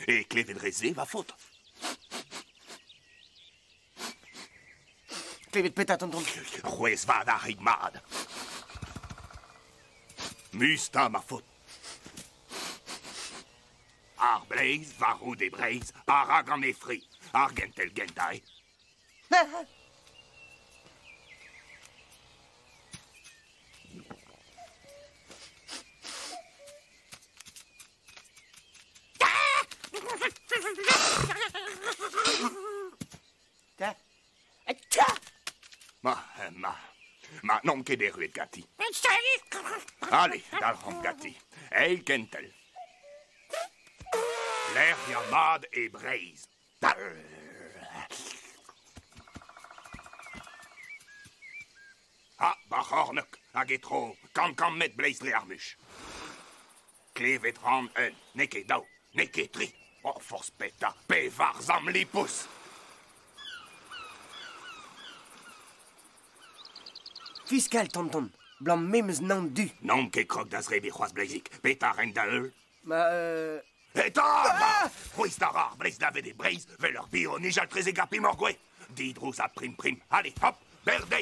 E klevet re-se, va faotr. Klevet petra, tonton? C'hwezh vat ar c'hig mat. Musta, ma faotr. Ar bleiz, war roud e Breizh, a ra gant e fri. Ar gentel gentañ eo. Ma, ma, ma, n'omp ket erruet ganti. Ale, dalc'homp ganti. Eil kentel. Lec'hiañ mat e Breizh. Ha, ba c'hornok, hag e tro kant kant metr bleiz dre ar much. Klevet ran un, n'eo ket daou, n'eo ket tri. Oh, forzh petra, pevar zamm lipous. Fiskal, tonton, blam me 'm eus naon du. N'omp ket krog da zrebiñ c'hoazh bleizig. Petra ren da heul? Ma, euh... Eta! Ah! C'hwist a ra ar bleiz davet e Breizh, 'vel ur vi o nijal trezek ar pemoc'h gouez. Didrouz ha prim-prim. Allez, hop, berdeiz!